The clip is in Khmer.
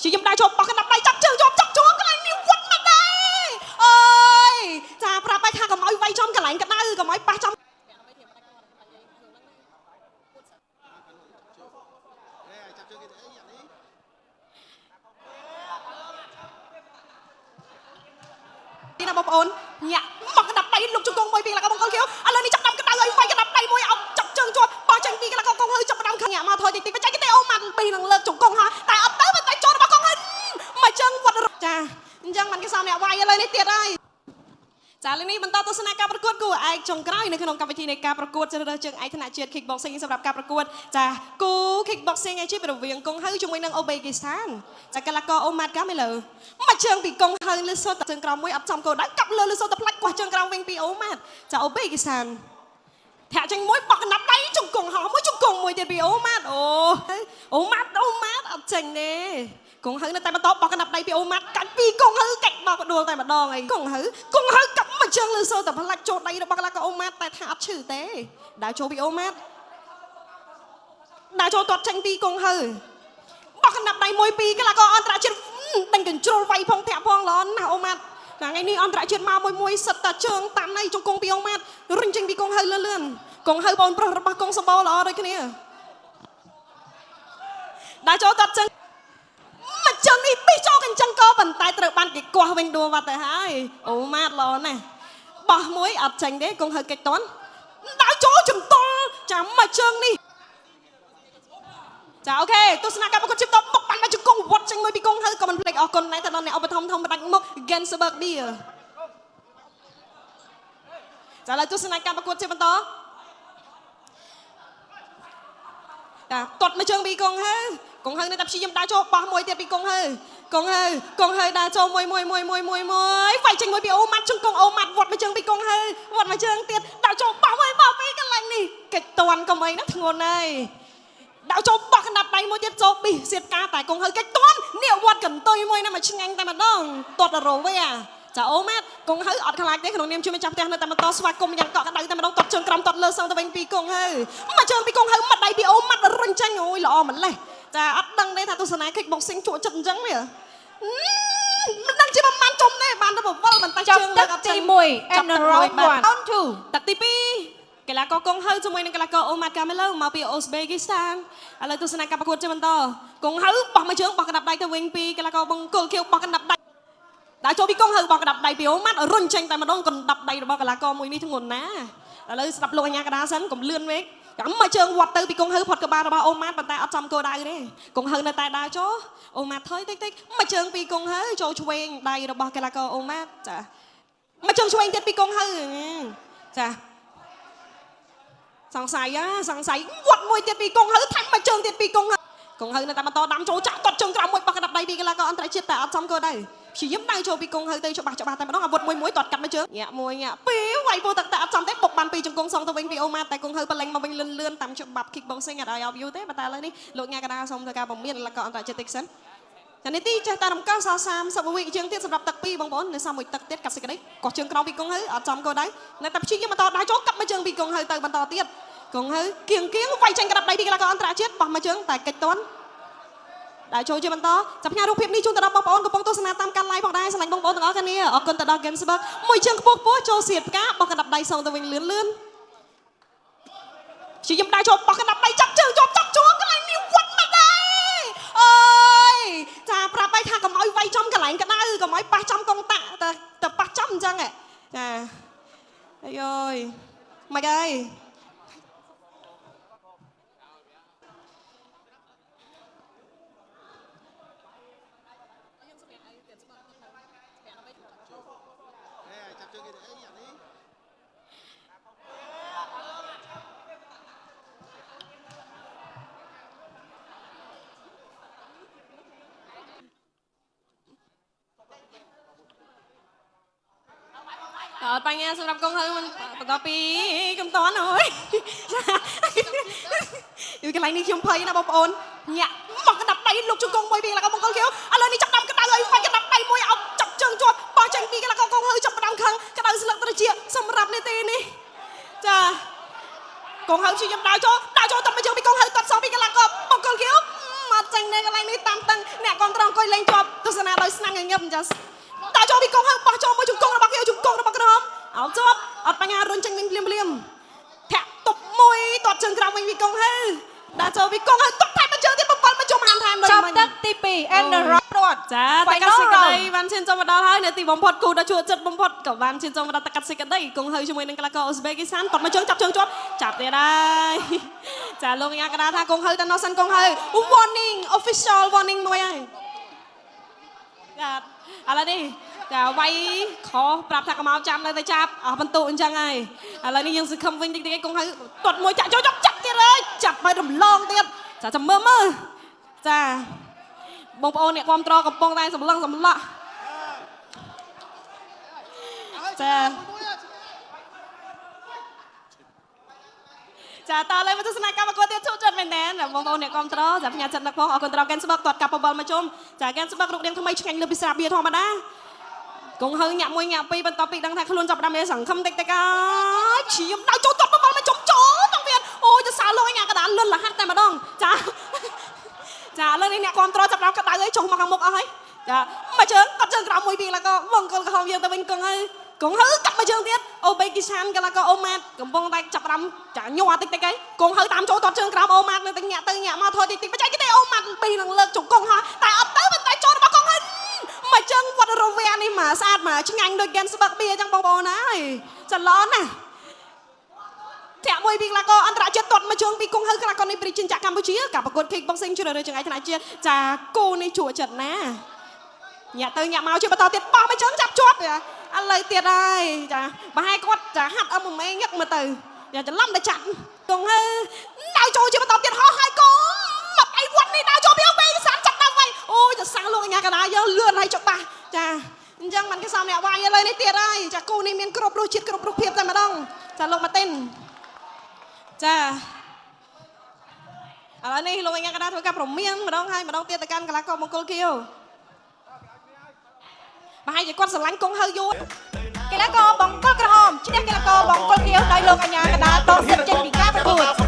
ព្យាយាមដើរចូលបោះកណ្ដាប់ដៃចាប់ជើងជាប់ចាប់ជួងកន្លែងនេះវត្តមកដែរអើយចាប្រាប់ឲ្យថាកុំឲ្យវាយចំកន្លែងក្តៅកុំឲ្យប៉ះចំទីណាបងប្អូនញាក់មកកណ្ដាប់ដៃលោកជង្គង់មួយពីកន្លងបង្គោលខៀវឥឡូវនេះចាប់ដាំក្តៅឲ្យវាយកណ្ដាប់ដៃមួយអោបចាប់ជើងជាប់បោះចេញពីកន្លងកងហើយចាប់ដាំខាងញាក់មកថយតិចតិចបច្ចេកទេសអូម៉ាត់ពីនឹងលើកជង្គង់ហ่าតែអត់ទៅតែចូលរបស់កងហើយមកជើងវត្តចាអញ្ចឹងមិនគេសំអ្នកវាយឥឡូវនេះទៀតហើយចាលើនេះបន្តទស្សនាការប្រកួតគូឯកចុងក្រោយនៅក្នុងកម្មវិធីនៃការប្រកួតជ្រើសរើសជើងឯកថ្នាក់ជាតិ Kickboxing សម្រាប់ការប្រកួតចាគូ Kickboxing ឯជារវាងកុងហៅជាមួយនឹងអូបេគីស្ថានចាកីឡាករអូម៉ាត់កាមេឡូមកជើងពីកុងហៅលើសូត្រជើងក្រោមមួយអត់ចំគោលដៅកាប់លើលើសូត្រផ្លាច់កោះជើងក្រោមវិញពីអូម៉ាត់ចាអូបេគីស្ថានធាក់ចេញមួយបោះកណ្ដាប់ដៃជង្គង់ហោះមួយជង្គង់មួយទៀតពីអូម៉ាត់អូអូម៉ាត់អូម៉ាត់អត់ចេញទេកងហៅនៅតែបន្តបោះកណ្ដាប់ដៃពីអូម៉ាត់កាច់ពីកងហៅកាច់បោះដួលតែម្ដងអីកងហៅកងហៅកាប់មួយជើងលើសូត្រតែផ្លាច់ចូលដៃរបស់កីឡាករអូម៉ាត់តែថាអត់ឈឺទេដើរចូលពីអូម៉ាត់ដើរចូលទាត់ចេញពីកងហៅបោះកណ្ដាប់ដៃមួយពីកីឡាករអន្តរជាតិដេញកញ្ជ្រោលវាយផងធាក់ផងល្អណាស់អូម៉ាត់ថ្ងៃនេះអន្តរជាតិមកមួយមួយសិតតាជើងតាមណៃជង្គង់ពីអូម៉ាត់រុញចេញពីកងហៅលឿនលឿនកងហៅបងប្រុសរបស់កងសម្បូរល្អដូចគ្នាដើរចូលទាត់ចេញមកចឹងនេះពីចូលកញ្ចឹងកប៉ុន្តែត្រូវបានគេកោះវិញដួលបាត់ទៅហើយអូម៉ាត់ល្អណាស់បោះមួយអត់ចេញទេកងហៅកិច្ចតន់ដើរចូលជំទល់ចាំមកជើងនេះចាអូខេទស្សនកម្មប្រកួតជិបតបុកបានមកជង្គង់វត្តចេញមួយពីកងហៅក៏មិនភ្លេចអរគុណដែរទៅដល់អ្នកឧបត្ថម្ភធំផ្ដាច់មុខ Gensberg Beer ចាឥឡូវទស្សនកម្មប្រកួតជាបន្តតាទាត់មកជើងពីកងហៅកងហៅនៅតែព្យាយាមដើរចូលបោះមួយទៀតពីកងហៅកងហៅកងហៅដើរចូលមួយមួយមួយមួយមួយមួយវាយចេញមួយពីអូម៉ាត់ជង្គង់អូម៉ាត់វត្តមកជើងពីកងហៅវត្តមកជើងទៀតដើរចូលបោះមួយបោះពីកន្លែងនេះកិច្ចតន់កុំអីណាធ្ងន់ហើយដើរចូលបោះកណ្ដាប់ដៃមួយទៀតចូលប៊ីសៀតការតែកងហៅកិច្ចតន់នេះវត្តកន្ទុយមួយណាមកឆ្ងាញ់តែម្ដងទាត់រវេចាអូម៉ាត់កងហៅអត់ខ្លាចទេក្នុងនាមជាម្ចាស់ផ្ទះនៅតែបន្តស្វាគមន៍យ៉ាងកក់ក្ដៅតែម្ដងទាត់ជើងក្រោមទាត់លើសងទៅវិញពីកងហៅមកជើងពីកងហៅមាត់ដៃពីអូម៉ាត់រុញចេញអូយល្អម្លេះចាអត់ដឹងទេថាទស្សនា Kickboxing ជក់ចិត្តអញ្ចឹងវាមិនដឹងជាប្រហែលជុំទេបានតែបវលមិនតែ ចប់ ជើង ទឹកទី1 and round 1 round 2 ទឹកទី2កីឡាករកងហៅជាមួយនឹងកីឡាករអូម៉ាត់កាមេឡូមកពីអូស្បេគីស្ថានឥឡូវទស្សនាការប្រកួតជាបន្តកងហៅបោះមួយជើងបោះកណ្ដាប់ដៃទៅវិញពីកីឡាករបង្គោលខៀវបោះកណ្ដាប់ដៃដើរចូលពីកងហៅបោះកណ្ដាប់ដៃពីអូម៉ាត់រុញចេញតែម្ដងកណ្ដាប់ដៃរបស់កីឡាករមួយនេះធ្ងន់ណាស់ឥឡូវស្ដាប់លោកអញ្ញាកដាសិនកុំលឿនពេកចាំមកជើងវត្តទៅពីកងហៅផុតក្បាលរបស់អូម៉ាត់ប៉ុន្តែអត់ចំគោលដៅទេកងហៅនៅតែដើរចូលអូម៉ាត់ថយតិចតិចមកជើងពីកងហៅចូលឆ្វេងដៃរបស់កីឡាករអូម៉ាត់ចាមកជើងឆ្វេងទៀតពីកងហៅចាសង្ស័យហ่าសង្ស័យវត្តមួយទៀតពីកងហៅថែមមកជើងទៀតពីកងហៅកងហៅនៅតែបន្តដាំចូលចាក់ទាត់ជើងក្រោមមួយបោះកណ្ដាប់ដៃពីកីឡាករអន្តរជាតិតែអត់ចំគោលដៅព្យាយាមដៅចូលពីកងហៅទៅច្បាស់ច្បាស់តែម្ដងអាវុធមួយមួយទាត់កាត់មកជើងញាក់មួយញាក់ពីរវាយពោទឹកតែអត់ចំទេបុកបានពីជង្គង់សងទៅវិញពីអូម៉ាតតែកងហៅបលែងមកវិញលឿនលឿនតាមច្បាប់ kickboxing អត់ឲ្យអបយូរទេប៉ុន្តែឥឡូវនេះលោកញ៉ាកដាសូមធ្វើការពមៀនកីឡាករអន្តរជាតិតិចសិនចានេះទីចេះតែរំកើសល់30វិជាងទៀតសម្រាប់ទឹកពីរបងប្អូននៅសល់មួយទឹកទៀតកាត់សេចក្តីកោះជើងក្រោមពីកងហៅអត់ចំគោលដៅនៅតែព្យាយាមបន្តដៅចូលកាប់មកជើងពីកងហៅទៅបន្តទៀតកងហៅគៀងគៀងវាយចេញក្តាប់ដៃពីកីឡាករអន្តរជាតិបោះមកជើងតែកិច្ចតន់ដើរចូលជាបន្តចាប់ផ្ញើរូបភាពនេះជូនទៅដល់បងប្អូនកំពុងទស្សនាតាមការ live ផងដែរស្រឡាញ់បងប្អូនទាំងអស់គ្នាអរគុណទៅដល់ Gamesburg មួយជើងខ្ពស់ខ្ពស់ចូលសៀតផ្កាបោះកណ្ដាប់ដៃសងទៅវិញលឿនលឿនព្យាយាមដើរចូលបោះកណ្ដាប់ដៃចាប់ជើងជាប់ចាប់ជួងកន្លែងនេះវត្តមកដែរអើយចាប្រាប់ឲ្យថាកុំឲ្យវាយចំកន្លែងក្តៅកុំឲ្យប៉ះចំកងតាក់តែតែប៉ះចំអញ្ចឹងចាអាយអើយមិនអីអត់បញ្ញាសម្រាប់កងហៅមិនបន្តពីកំតនអើយចាយូរកន្លែងនេះខ្ញុំភ័យណាបងប្អូនញាក់មកកណ្ដាប់ដៃលោកជង្គង់មួយពីកន្លងមង្គលខៀវឥឡូវនេះចាប់ដាំក្តៅឲ្យវាយកណ្ដាប់ដៃមួយអោបចាប់ជើងជាប់បោះចេញពីកន្លងកងហៅចាប់ដាំខឹងក្តៅស្លឹកត្រចៀកសម្រាប់នេតិនេះចាកងហៅជាខ្ញុំដើរចូលដើរចូលតមកជើងពីកងហៅតតសងពីកន្លងមង្គលខៀវមកចេញនៅកន្លែងនេះតាមតឹងអ្នកកងត្រង់អង្គុយលេ លេងជាប់ទស្សនាដោយស្នាមញញឹមចាតាចូលពីកងហើយបោះចូលមួយជង្គង់របស់គេជង្គង់របស់ក្រហមអោជាប់អត់បញ្ហារុញចេញវិញភ្លាមភ្លាមធាក់ទប់មួយទាត់ជើងក្រោមវិញពីកងហើយដាក់ចូលពីកងហើយទប់ថែមមួយជើងទៀត7មកជុំហាមថែមដូច ចាប់ មិញ ទឹកទី2 and the round ព្រាត់ ចាតកាត់សេចក្តីបានឈានចូលមកដល់ហើយនៅទីបំផុតគូដ៏ជួចិត្តបំផុតក៏បានឈានចូលមកដល់តកាត់សេចក្តីគង់ហើយជាមួយនឹងកីឡាករអូស្បេគីស្ថានគាត់មកជើងចាប់ជើងជាប់ចាប់ទៀតហើយចាលោកកញ្ញាកដាថាគង់ហើយតណោះសិនគង់ហើយ warning official warning មួយហើយចាឥឡូវនេះចាវាយខុសប្រាប់ថាកុំឲ្យចាំនៅតែចាប់អស់បន្ទុកអញ្ចឹងហើយឥឡូវនេះយើងសង្ឃឹមវិញតិចតិចឯងគង់ហើយទាត់មួយចាក់ចូលចាប់ចាប់ទៀតហើយចាប់ឲ្យរំលងទៀតចាចាំមើលមើលចាបងប្អូនអ្នកគ្រប់ត្រកំពុងតែសម្លឹងសម្លក់ចាចាតើឥឡូវមកទស្សនកម្មប្រកួតទៀតជោគចិត្តមែនតើបងប្អូនអ្នកគ្រប់ត្រចាផ្ញើចិត្តនឹកផងអរគុណត្រកែនស្បឹកទាត់កាប់បបលមកជុំចាកែនស្បឹករូបរាងថ្មីឆ្ងាញ់លើពីស្រាបៀធម្មតា កងហៅញាក់មួយញាក់ពីរបន្ទាប់ពីដឹងថាខ្លួនចាប់ផ្ដើមមានសង្ឃឹមតិចតិចហើយឈាមដៅចូលទាត់បបលមកជុំចូលតាំងទៀតអូយទៅសាលោកឯងអាកដាលលិនលះតែម្ដងចាចាឥឡូវនេះអ្នកគ្រប់ត្រចាប់ផ្ដើមក្តៅហើយចុះមកខាងមុខអស់ហើយចាមកជើងកាត់ជើងក្រោមមួយពីរឡាក៏វងកលក្រហមយើងទៅវិញកងហើយកងហៅកាត់មកជើងទៀតអូបេគីសានកឡាក៏អូម៉ាតកំពុងតែចាប់ផ្ដើមចាញ័រតិចតិចហើយកងហៅតាមចូលទាត់ជើងក្រោមអូម៉ាតនៅតែញាក់ទៅញាក់មកថយតិចតិចបច្ចេកទេសអូម៉ាតពីរនឹងលើកជង្គង់ហើយតែអត់ទៅប៉ុន្តែចូលរបស់កងហៅ មកចឹងវត្តរវះនេះមកស្អាតមកឆ្ងាញ់ដូចហ្គេនស្បឹកបៀចឹងបងប្អូនហើយចឡនណាធាក់មួយពីក្លាករអន្តរជាតិទាត់មកជើងពីគង់ហៅក្លាករនេះប្រជាជាតិកម្ពុជាការប្រកួត Kickboxing ជ្រើសរើសចង្អៃថ្នាក់ជាតិចាគូនេះជក់ចិត្តណាញាក់ទៅញាក់មកជាបន្តទៀតបោះមកជើងចាប់ជាប់ឥឡូវទៀតហើយចាប្រហែលគាត់ចាហាត់ MMA ញឹកមកទៅចាច្រឡំតែចាក់គង់ហៅដៅចូលជាបន្តទៀតហោះហើយកូនមកអីវត្តនេះដៅចូលពីអូបេសានចាប់ដល់វិញអូយទៅសាំងលោកអញ្ញាកដាយើងលឿនហើយចុះបាសចាអញ្ចឹងមិនគេសំអ្នកវាយឥឡូវនេះទៀតហើយចាគូនេះមានគ្រប់រសជាតិគ្រប់រូបភាពតែម្ដងចាលោកម៉ាទីនចាឥឡូវនេះលោកអញ្ញាកដាធ្វើការប្រមានម្ដងហើយម្ដងទៀតទៅកាន់កីឡាករមង្គលគៀវប្រហែលជាគាត់ស្រឡាញ់កងហៅយូរ កីឡាករបង្គោលក្រហមឈ្នះកីឡាករបង្គោលខៀវដោយលោកអញ្ញាកដាលតសិទ្ធចេញពីការប្រកួត។